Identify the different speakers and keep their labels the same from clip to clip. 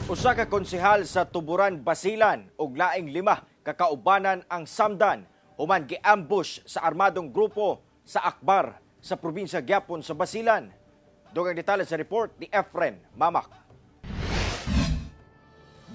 Speaker 1: Usa ka konsehal sa Tuburan, Basilan ug laing lima ka kaubanan ang samdan human gi-ambush sa armadong grupo sa Akbar sa probinsya gyapon sa Basilan. Dugang detalye sa report ni Efren Mamak.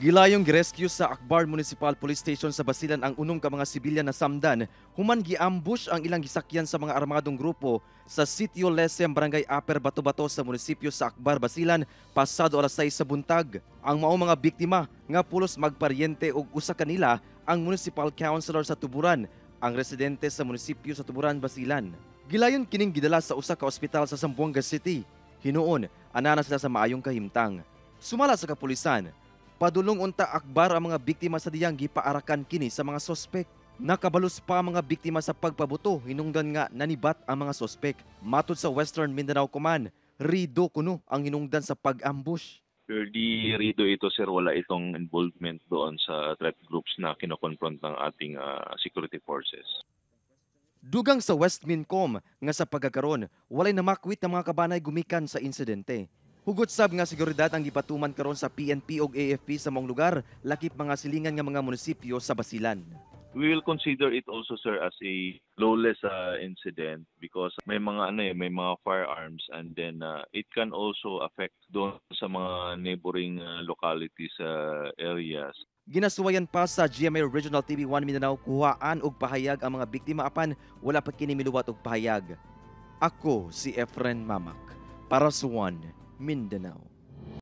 Speaker 2: Gilayong girescue sa Akbar Municipal Police Station sa Basilan ang unom ka mga sibilyan na samdan human giambush ang ilang gisakyan sa mga armadong grupo sa Sitio Lesem, Barangay Upper Bato-Bato sa munisipyo sa Akbar, Basilan pasado alas 6 sa buntag. Ang mao mga biktima nga pulos magparyente og usa kanila ang municipal councilor sa Tuburan, ang residente sa munisipyo sa Tuburan, Basilan. Gilayon kining gidala sa usa ka ospital sa Zamboanga City. Hinuon, ana na sila sa maayong kahimtang. Sumala sa kapulisan, padulong unta Akbar ang mga biktima sa diyang gipaarakan kini sa mga sospek. Nakabalos pa ang mga biktima sa pagpabuto, hinungdan nga nanibat ang mga sospek. Matud sa Western Mindanao Command, rido kuno ang hinungdan sa pag-ambush.
Speaker 3: Purely rido ito, sir, wala itong involvement doon sa threat groups na kinokonfront ng ating security forces.
Speaker 2: Dugang sa Westmincom nga sa pagkakaron, walay namakwit ng mga kabanay gumikan sa insidente. Hugot sab nga seguridad ang gipatuman karon sa PNP ug AFP sa maong lugar, lakip mga silingan nga mga munisipyo sa Basilan.
Speaker 3: We will consider it also, sir, as a lawless incident because may mga ano eh, may mga firearms and then it can also affect doon sa mga neighboring localities, areas.
Speaker 2: Ginasuwayan pa sa GMA Regional TV 1 Mindanao kuhaan og pahayag ang mga biktima apan wala pa kini miluwat og pahayag. Ako si Efren Mamak para sa One Mindanao.